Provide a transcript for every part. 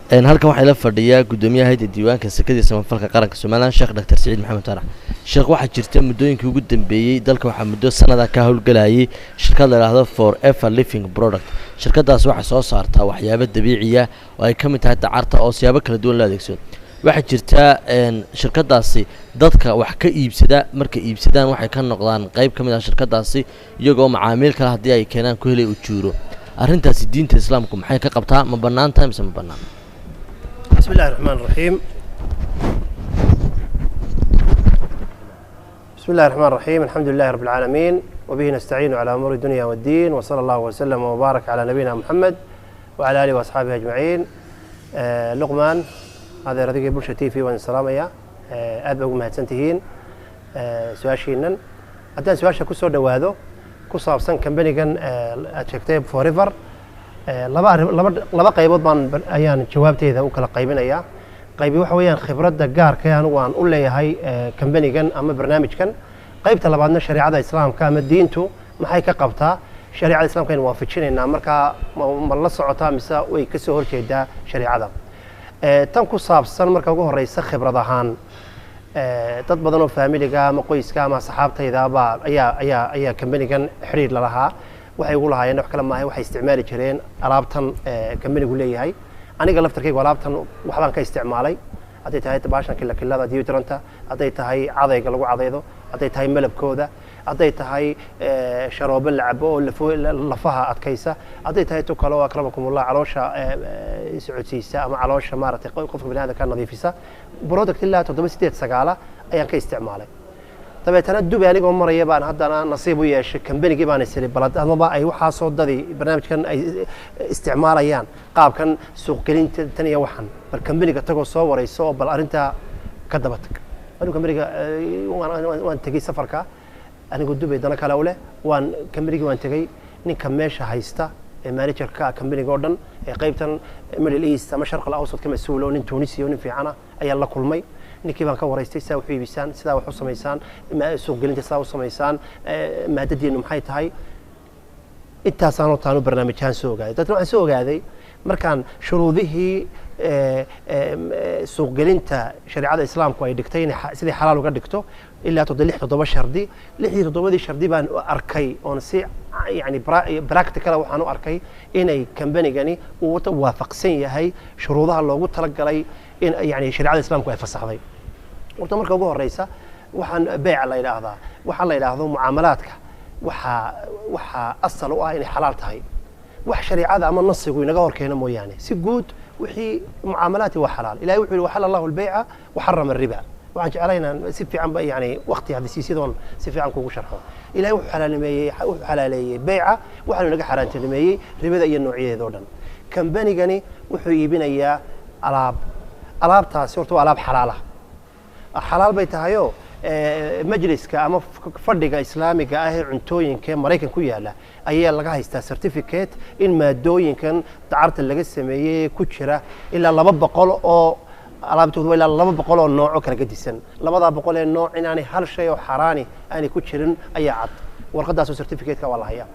Halkan waxaa ila fadhiyaa guddoomiyaha hay'adda diiwaanka sakada iyo samafalka qaranka Somaliland, Sheekh Dr. Siciid Maxamed Faarax. Sheekh, waxaa jirta muddooyinkii ugu dambeeyey dalka waxaa muddo sanada ka howlgelayay shirkad la yidhaahdo Forever Living Product. Shirkadaas waxay soo saartaa waxyaabo dabiiciya oo ay ka mid tahay dacarta oo siyaabo kala duwan loo adeegsado. Waxaa jirta shirkadaasi dadka wax ka iibsada markay iibsadaan waxay ka noqdaan qeyb ka mid ah shirkadaasi, iyagoo macaamiil kale haddii ay keenaan ku helay ujuuro. Arrintaasi diinta islaamku maxay ka qabtaa? Ma bannaan tahay mise ma bannaan? بسم الله الرحمن الرحيم. بسم الله الرحمن الرحيم. الحمد لله رب العالمين، وبه نستعين على أمور الدنيا والدين، وصلى الله وسلم وبارك على نبينا محمد وعلى آله وأصحابه أجمعين. Luqmaan, adeer, adigii Bulsha TV waan salaamaya. Aad baa ugu mahadsantihiin su-aashiinan. Haddaan su-aasha ku soo dhowaado ku saabsan kambanigan aad sheegtay Forever, laba arrin, laba qaybood baan ayaan jawaabteeda u kala qaybinayaa. Qaybi waxa weeyaan khibradda gaarka ee anigu aan u leeyahay kambanigan ama barnaamijkan. Qaybta labaadna shareecada islaamka ama diintu maxay ka qabtaa, shareecada islaamka aynu waafajinaynaa markaa ma la socotaa mise way ka soo horjeedaa shareecada. Tan ku saabsan marka ugu horeysa, khibrad ahaan, dad badan oo faamiliga ama qoyska ama asxaabtayda baa ayaa kambanigan xiriir lalahaa. Waxay ugu lahaayeen wax kale maaha, waxay isticmaali jireen alaabtan kambanigu leeyahay. Aniga laftarkaygu alaabtan waxbaan ka isticmaalay, hadday tahay baashan kilakilada deodoranta, hadday tahay cadayga lagu cadaydo, hadday tahay malabkooda, hadday tahay sharoobo la cabo oo lafaha adkaysa, hadday tahay tu kale oo, akramakumullah, caloosha socodsiisa ama caloosha maaragtay qofka bini aadamka nadiifisa. Product ilaa toddoba, sideed, sagaala ayaan ka isticmaalay. Dabeetana Dubay anigoo maraya baan haddana nasiib u yeeshay kambanigii baan isiri balad amaba ay waxaasoo dadi barnaamijkan ay isticmaalayaan, qaabkan suuqgelinta tan iyo waxan, bal kambaniga tagoo soo warayso oo bal arrintaa ka daba tag. Anigu kambaniga waan tegey safarka anigoo Dubay dana kale u leh. Waan kambanigii waan tegey. Ninka meesha haysta ee managerka ah kambaniga oo dhan ee qaybtan Middle East ama Sharq al-Awsat ka mas-uul oo nin Tunisi oo nin fiican ah ayaan la kulmay. Ninkii baan ka waraystay sidaa wax u iibisaan, sidaa wax u samaysaan, suuqgelinta sidaa u samaysaan, maadadiinu maxay tahay. Intaasaan taanu barnaamijyahan soo ogaaday. Dadna waxaan soo ogaaday markaan shuruudihii suuqgelinta shareecada islaamku ay dhigtay inay sidai xalaal uga dhigto ilaa lix, toddoba shardi, lixdii toddobadii shardi baan u arkay oon si yani practical waxaan u arkay inay kambanigani uu waafaqsan yahay shuruudaha loogu talagalay in yani shareecada islaamku ay fasaxday. Horta marka ugu horeysa, waxaan beeca la yidhaahdaa, waxaa la yidhaahdo mucaamalaadka, waxaa asal u ah inay xalaal tahay wax shareecada ama nasigu inaga hor keeno mooyaane. Si guud wixii mucaamalaati waa xalaal. Ilahay wuxuu yihi: "Waxala allahu albayca waxarama ariba." Waxaan jeclahay inaan si fiican ba yani waqti hadisiisyadoon si fiican kugu sharxo. Ilahay wuxuu xalaalimeeyey, wuxuu xalaaleeyey beyca, waxaanu inaga xaaraantinimeeyey ribada iyo noocyadeeda oo dhan. Kambanigani wuxuu iibinayaa alaab. Alaabtaasi horta waa alaab xalaala, xalaal bay tahayoo majliska ama fadhiga islaamiga ah ee cuntooyinka ee Maraykan ku yaala ayaa laga haystaa certificate in maadooyinkan dacarta laga sameeyey ku jira ilaa 200 oo alaabtoodu waa ilaa 200 oo nooc oo kala gedisan. 200 ee nooc inaanay hal shay oo xaaraani aanay ku jirin ayaa cad. Warqadaasoo certificate-ka waa la hayaa,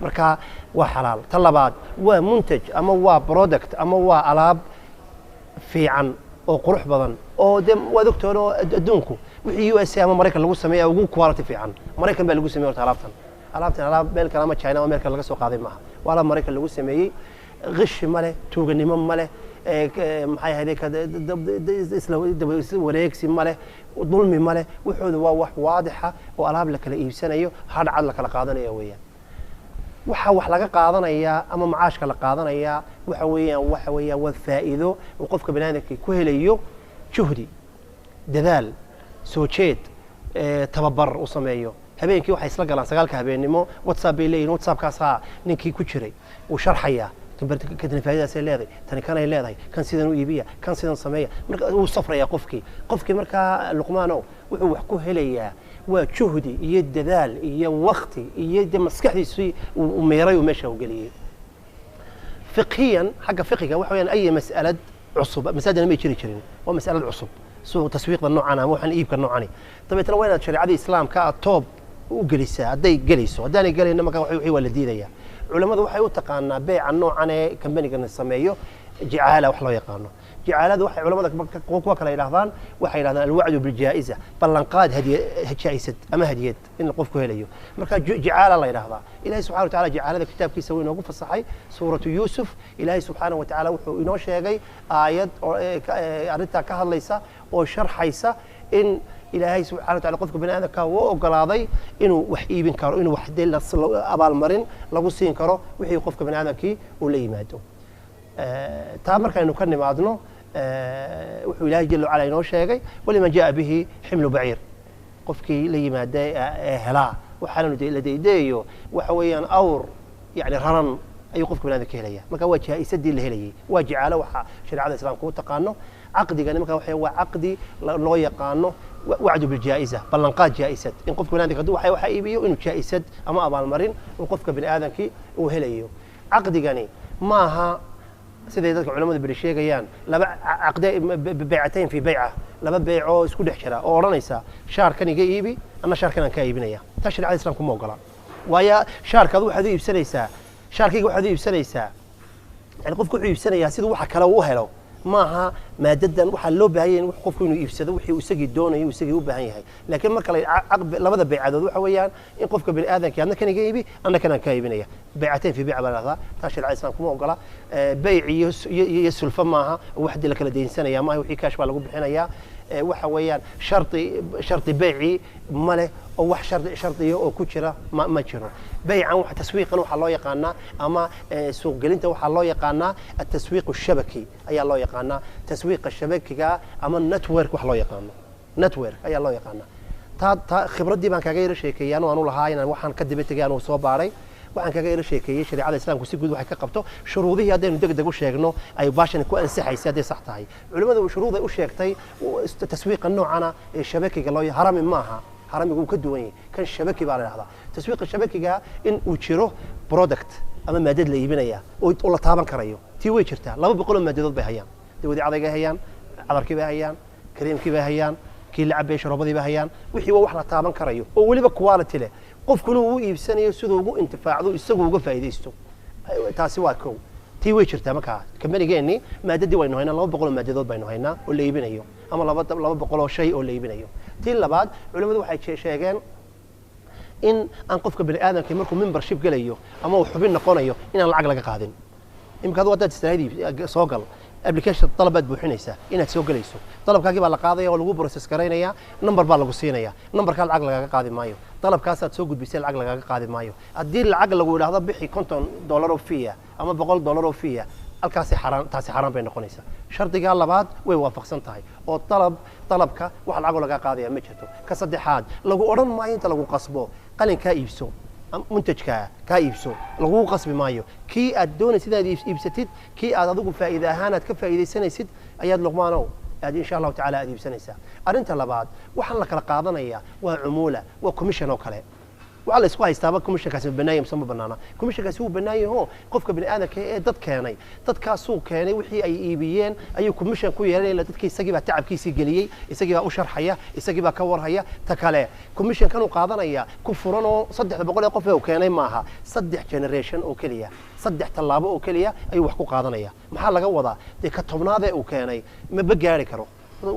marka waa xalaal. Ta labaad, waa muntaj ama waa product ama waa alaab fiican oo qurux badan oo de waad ogtoon oo adduunku wixii USA ama Maraykan lagu sameeya ugu quality fiican. Maraykan baa lagu sameeyey horta alaabtan. Alaabtan alaab meel kale ama China ama meel kale laga soo qaaday maaha, waa alaab Maraykan lagu sameeyey. Qishi ma leh, tuuganimo ma leh, maxay ahayd, isla wareegsi ma leh, dulmi ma leh. Wuxooda waa wax waadixa oo alaab la kala iibsanayo, hadh cad la kala qaadanayo weeyaan. Waxa wax laga qaadanayaa ama macaashka la qaadanayaa waxa weeyaan waa faa'iido uu qofka bani aadamka ku helayo juhdi, dadaal, soo jeed, tababar uu sameeyo. Habeenkii waxay isla galaan 9-ka habeennimo. WhatsApp bay leeyihin. WhatsAppkaasaa ninkii ku jiray uu sharxayaa: tani faa'iidadaasay leedahay, tani kanay leedahay, kan sidan u iibiya, kan sidan sameeya. Marka wuu safrayaa qofkii. Qofkii markaa, Luqmaanow, wuxuu wax ku helayaa waa juhdi iyo dadaal iyo wakti iyo de maskaxdiisii uu meeray uu meesha u geliyey. Fiqhiyan, xagga fiqiga, waxa weeyaan ay mas'alad cusub. Masaajidna may jiri jirin, waa mas'alad cusub suuq taswiiqda noocan ama waxaan iibka noocani. Dabeetna waa inaad shareecadii islaamka aad toob u gelisaa hadday gelayso. Haddaanay gelayna, marka wixii waa la diidayaa. Culammadu waxay u taqaanaa beeca noocan ee kambanigana sameeyo Jicaala wax loo yaqaano, jicaalada waxay culamada kuwa kale yidhahdaan, waxay yidhahdaan alwacdu biljaa'iza, ballanqaad hadiya, jaa'isad ama hadiyad in qofku helayo. Marka jicaala la yidhahdaa. Ilahay subxana wa tacala jicaalada kitaabkiisa wuu inoogu fasaxay. Suuratu Yuusuf Ilaahay subxaana wa tacaala wuxuu inoo sheegay aayad oo arrintaa ka hadlaysa oo sharxaysa in Ilaahay subxana wa tacala qofka bani aadamka uu ogolaaday inuu wax iibin karo, inuu wax dee abaalmarin lagu siin karo wixii qofka bani aadamkii uu la yimaado. Taa markaynu ka nimaadno, wuxuu Ilaahay jala wacala inoo sheegay waliman jaa bihi ximlu baciir, qofkii la yimaada ee helaa waxaana la deydeeyo waxa weeyaan awr yani raran ayuu qofka bani aadamka helaya. Marka waa jaa'isadii la helayay, waa jicaalo waxa shareecada islaamka u taqaano. Caqdigani marka waxa waa caqdi loo yaqaano wacdu biljaa'iza, ballanqaad jaa'isad, in qofka bani aadamka hadduu waxa iibiyo inuu jaa'isad ama abaalmarin uu qofka bani aadamkii uu helayo. Caqdigani maaha siday dadka culamada beri sheegayaan laba caqde, beycatayn fi beyca, laba beyc oo isku dhex jira oo odhanaysa shaarkan iga iibi, anna shaarkan aan kaa iibinaya. Taa sharecada islamku ma ogola, waayo shaarka adu waxaad u iibsanaysaa, shaarkayga waxaad u iibsanaysaa, yani qofku wuxuu iibsanayaa siduu waxa kale uu helo, maaha maadadan. Waxaa loo baahan yahay in qofku inuu iibsado wixii uu isagii doonayo, uu isagii u baahan yahay. Laakiin marka la labada beycadood waxa weeyaan in qofka bani aadamkii adna kan iga iibi, anna kan aan kaa iibinaya, beycatain fi beyc baa la dhahdaa. Taa shareecada islaamku ma ogola. Beyc iyo sulfa maaha oo wax dee la kala deynsanaya maaha, wixii kaash baa lagu bixinayaa. Waxa weeyaan shardi beyci ma leh oo wax shardiya oo ku jira ma jiro. Beycan waxa taswiiqan waxaa loo yaqaanaa ama suuqgelinta waxaa loo yaqaanaa ataswiiq shabaki ayaa loo yaqaanaa, taswiiqa shabakiga ama network wax loo yaqaano, network ayaa loo yaqaanaa. Taa khibraddii baan kaaga yaro sheekeeyey anu aanu lahaa inaan waxaan ka daba tegay, anuu soo baaray, waxaan kaga yaro sheekeeyey shareecada islaamku si guud waxay ka qabto. Shuruudihii haddaynu deg deg u sheegno ay baashani ku ansaxaysay hadday sax tahay, culimmadu shuruuday u sheegtay taswiiqa noocana ee shabakiga loo harami maaha, haramigu wuu ka duwan yahay kan, shabaki baa la dhahdaa. Taswiiqa shabakiga in uu jiro product ama maadad la iibinaya oo la taaban karayo. Tii way jirtaa, 200 oo maadadood bay hayaan, dawadii cadaygay hayaan, cadarkii bay hayaan, kareemkii bay hayaan, kii la cabay, sharoobadii bay hayaan. Wixii waa wax la taaban karayo oo weliba quality leh, qofkuna uu iibsanayo siduu ugu intifaacdo, isagu uga faa'iidaysto. Taasi waa kow, tii way jirtaa. Markaa kambanigeenni maadadii waynu haynaa, 200 oo maadadood baynu haynaa oo la iibinayo ama 200 oo shay oo la iibinayo. Tii labaad, culimmadu waxay sheegeen in aan qofka bani aadamka markuu membership gelayo ama uu xubin noqonayo inaan lacag laga qaadin. Imika adu haddaad istiraahid soo gal application, dalabaad buuxinaysaa inaad soo gelayso, dalabkaagii baa la qaadaya oo lagu process garaynaya, number baa lagu siinaya, numberkaa lacag lagaga qaadi maayo. Dalabkaasaad soo gudbisay lacag lagaga qaadi maayo. Haddii lacag lagu idhaahdo bixi $50 oo fee ama $100 oo fee, halkaasi xaraan, taasi xaaraan bay noqonaysaa. Shardigaa labaad way waafaqsan tahay oo dalabka wax lacagoo lagaa qaadaya ma jirto. Ka saddexaad, lagu odhan maayo inta lagu qasbo qalinkaa iibso, muntajkaa kaa iibso, lagugu qasbi maayo. Kii aad doonaysid inaad iibsatid, kii aad adigu faa'iide ahaan aad ka faa'iidaysanaysid ayaad, Luqmaanow, aad insha Allahu tacala aad iibsanaysaa. Arrinta labaad, waxaan la kala qaadanayaa waa cumuula, waa commission oo kale. Waxaa la isku haystaaba commissionkaasi ma bannaan yahay mise ma bannaana. Commissionkaasi wuu bannaan yaho, qofka bini aadamka ee dad keenay, dadkaasuu keenay, wixii ay iibiyeen ayuu commission ku yeelanaya. Dadkii isagii baa tacabkiisii geliyey, isagii baa u sharxaya, isagii baa ka warhaya. Ta kale, commissionkan uu qaadanaya ku furan oo 300 ee qof ee uu keenay maaha, saddex generation oo keliya, saddex tallaabo oo keliya ayuu wax ku qaadanaya. Maxaa laga wadaa? Dee ka 10aad ee uu keenay maba gaari karo,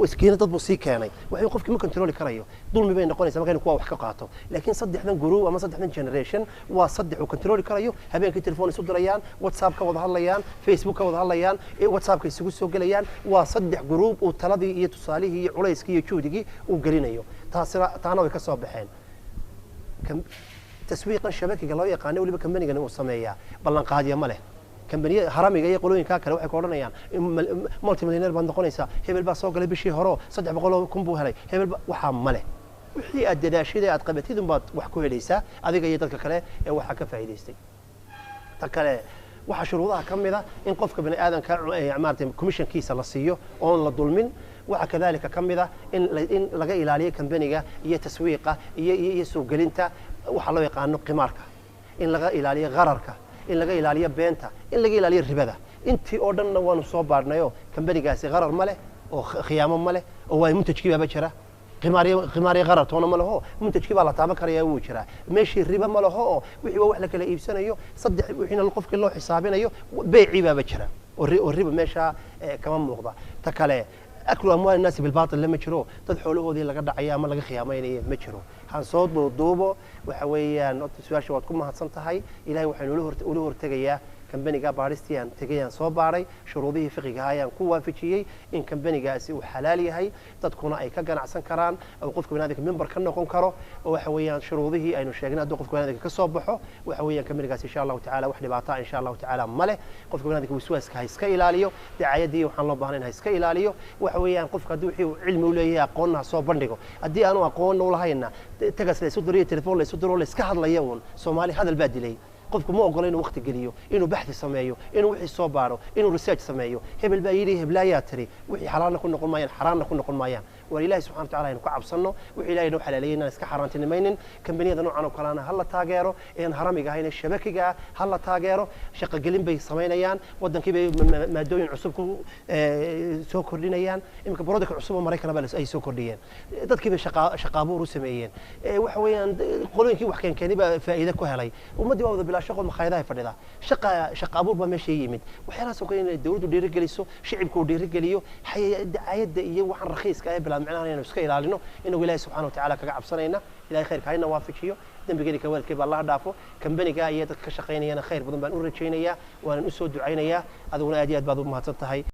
iskiina dad buu sii keenay, waxay qofkii ma controli karayo, dulmi bay noqonaysaa marka inuu kuwa wax ka qaato. Laakiin saddexdan group ama saddexdan generation waa saddex uu controli karayo. Habeenkii telefoon isu dirayaan, WhatsApp ka wada hadlayaan, Facebook ka wada hadlayaan, WhatsAppka isugu soo gelayaan. Waa saddex group uu taladii iyo tusaalihii iyo culayskii iyo juhdigii uu gelinayo. Taasina taana way ka soo baxeen. Taswiiqan shabakiga loo yaqaano weliba kambanigani uu sameeyaa ballanqaadya ma leh. Kambaniya haramiga iyo qolooyinkaa kale waxay ku odhanayaan multimillionaire baad noqonaysaa, hebel baa soo galay bishii hore 300,000 buu helay, hebel waxaa ma leh. Wixii aad dadaashida aad qabatid unbaad wax ku helaysaa, adiga iyo dadka kale ee waxaa ka faa'iidaystay. Ta kale, waxaa shuruudaha ka mid a in qofka bani aadamka maaragtay commissionkiisa la siiyo oon la dulmin. Waxaa kadalika ka mid a in laga ilaaliyo kambaniga iyo taswiiqa iyo suuqgelinta waxaa loo yaqaano qimaarka, in laga ilaaliyo qararka, in laga ilaaliyo beenta, in laga ilaaliyo ribada. Intii oo dhanna waanu soo baadhnayoo kambanigaasi qarar ma leh oo khiyaamo ma leh oo waa muntajkii baaba jira. Qimaaryo qarar toona ma laho, muntajkii baa la taaban karaya, wuu jiraa meeshii. Riba ma laho oo wixii waa wax la kala iibsanayo, saddex wixiina qofkii loo xisaabinayo, beecii baaba jira. Oo riba meesha kama muuqda. Ta kale, أكل أموال الناس بالباطل lama jiro. Dad xoolahoodii laga dhacaya ama laga khiyaamaynaya ma jiro. Han soo duuduubo, waxa weeyaan horta su-aasha waad ku mahadsan tahay. Ilahay waxaynu ula hortegayaa kambaniga baadhistii aan tegay, aan soo baadhay shuruudihii fiqiga ayaan ku waafajiyey in kambanigaasi uu xalaal yahay, dadkuna ay ka ganacsan karaan oo qofka banaadamka member ka noqon karo. Oo waxa weeyaan shuruudihii aynu sheegnay hadduu qofka banaadamka ka soo baxo, waxa weeyaan kambanigaasi insha Allahu tacaala wax dhibaata insha Allahu tacaala ma leh. Qofka banaadamka waswaaska ha iska ilaaliyo, dacaayadii waxaan loo baahnayn ha iska ilaaliyo. Waxa weeyaan qofka haddii wixii uu cilmi u leeyahay aqoonna ha soo bandhigo. Haddii aanu aqoonna u lahayna, tagas la isu diro iyo telefoon la isu diro, la iska hadlaya uun. Soomaali hadal baa dilay. Qofku ma ogola inuu waqti geliyo, inuu baxthi sameeyo, inuu wixii soo baaro, inuu research sameeyo. Hebel baa yidhi, heblaayaa tiri, wixii xalaalna ku noqon maayaan, xaraanna ku noqon maayaan. Waar Ilaahi subxana wa tacala aynu ka cabsanno. Wixii Ilahay noo xalaaleeyay inaan iska xaaraantinimaynin. Kambaniyada noocan oo kalena ha la taageero, een haramiga ahayn ee shabakiga ah ha la taageero. Shaqogelin bay samaynayaan, wadankii bay maadooyin cusub ku soo kordhinayaan. Iminka product cusub oo Maraykana baa ay soo kordhiyeen, dadkii bay shaqaabuur u sameeyeen. Waxa weeyaan qolooyinkii wax keenkeenay baa faa'iide ku helay. Ummaddii waa wada bilaa shaqo, makhaayadaha fadhida. Shaqa abuur baa meesha yimid. Waxyaalahaas oo kale inay dowladdu dhiirigeliso, shicibku uu dhiirigeliyo, dacaayadda iyo waxaan rakhiiska ah ee bilaa micnaha inaynu iska ilaalino, inagu Ilaahi subxana wa tacaala kaga cabsanayna. Ilahay khayrka hayna waafajiyo, dembigeeni ka waalidkay baa Allaha dhaafo. Kambaniga iyo dadka ka shaqaynayana khayr badan baan u rajaynayaa, waanan u soo ducaynayaa. Adiguna aad iyo aad baad u mahadsan tahay.